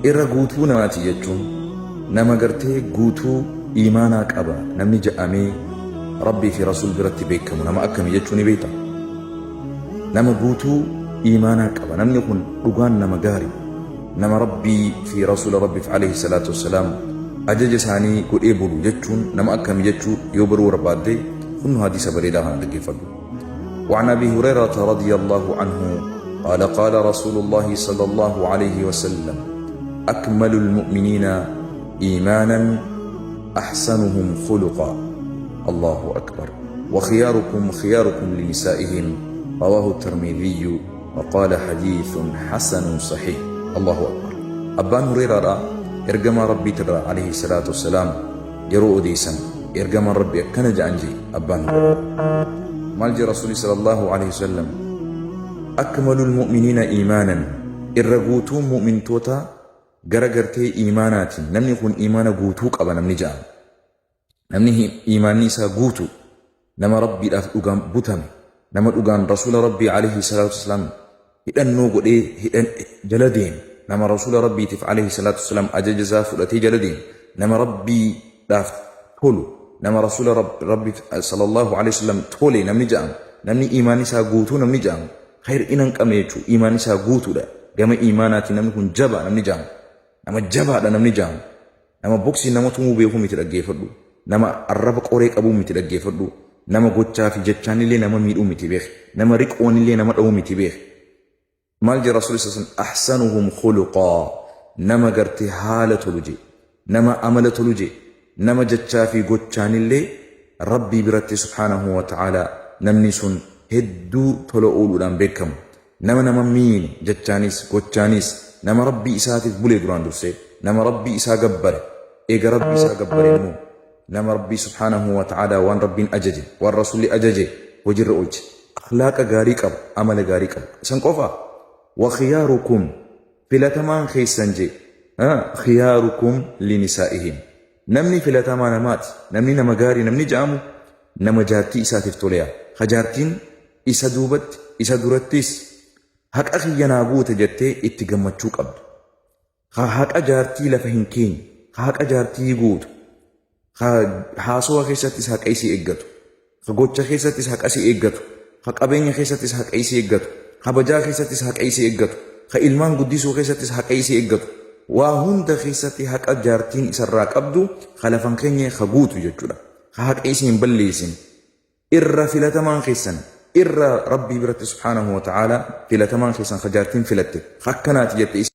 Irra guutuu namaati jechuun nama gartee guutuu iimaanaa qaba namni ja'amee Rabbii fi Rasuul biratti beekamu nama akkami jechuu ni beekta? Nama guutuu iimaanaa qaba namni kun dhugaan nama gaari nama Rabbii fi Rasuula Rabbiif alayhi salaatu wassalaam ajaja isaanii godhee bulu jechuun nama akkami jechuu yoo baruu barbaadde kunnu hadiisa bareedaa kana dhaggeeffadhu. وعن أبي هريرة رضي الله عنه قال قال رسول الله صلى الله عليه وسلم أكمل المؤمنين إيمانا أحسنهم خلقا الله أكبر وخياركم خياركم لنسائهم رواه الترمذي وقال حديث حسن صحيح الله أكبر أبان هريرة إرجما ربي ترى عليه الصلاة والسلام yeroo odeeysan ergamaan Rabbi akkana ja'an je'e abbaan Hureyraa. Maal je'e Rasuulli sallallaahu aleyhi wasallam Akmalul mu'miniina iimaanan irra guutuun mu'mintootaa gara gartee iimaanaatiin namni kun iimaana guutuu qaba namni ja'an namni iimaanni isaa guutu nama Rabbiidhaaf dhugaan butame nama dhugaan Rasuula Rabbii aleyhi salaatu wassalaam hidhannoo godhee hidhan jala deeme nama Rasuula Rabbiitiif aleyhi salaatu wassalaam ajaja isaa fudhatee jala deeme nama Rabbiidhaaf tolu nama Rasuula Rabbiif sallallahu aleyhi wasallam tole namni ja'amu namni iimaanni isaa guutuu namni ja'amu hir'ina hin qabne jechuu iimaanni isaa guutuudha gama iimaanaatiin namni kun jabaa namni ja'amu nama jabaadha namni ja'amu Nama boksiin nama tumuu beekuu miti dhaggeeffadhu. Nama arraba qoree qabuu miti dhaggeeffadhu. Nama gochaa fi jechaanillee nama miidhuu miti beeki. Nama riqoonillee nama dha'uu miti beeki. Maal jedha Rasuulli sallallahu alaihi wasallam ahsanuhum khuluqaa nama gartee haala tolu jee. Nama amala tolu jee. Nama jechaa fi gochaanillee Rabbii biratti subhaanahu wa ta'ala namni sun hedduu tola ooluudhaan beekamu. Nama nama miine jechaanis gochaanis nama Rabbii isaatiif bule duraan dursee nama Rabbii isaa gabbare eega Rabbii isaa gabbare immoo nama Rabbii subhaanahu wa ta'aalaa waan Rabbiin ajaje waan Rasuulli ajaje hojirra oolche akhlaaqa gaarii qabu amala gaarii qabu isan qofa wa khiyaarukum filatamaan keessan je khiyaarukum linisaa'ihim namni filatamaa namaati namni nama gaarii namni ja'amu nama jaartii isaatiif toleya ka jaartiin Isa duubatti, isa durattis haqa kiyya naa guute jettee itti gammachuu qabdu. Ka haqa jaartii lafa hin keenye, ka haqa jaartii guutu, ka haasawa keessattis haqa isii eeggatu, ka gocha keessattis haqa isii eeggatu, ka qabeenya keessattis haqa isii eeggatu, kabajaa keessattis haqa isii eeggatu, ka ilmaan guddisuu keessattis haqa isii eeggatu. Waa hunda keessatti haqa jaartiin isarraa qabdu ka lafa hin keenye ka guutu jechuudha. Ka haqa isii hin balleessine. Irra filatamaan keessan irra Rabbii biratti subhaanahu wa ta'aalaa filatamaan keessan ka jaartiin filatte ka akkanaati jette.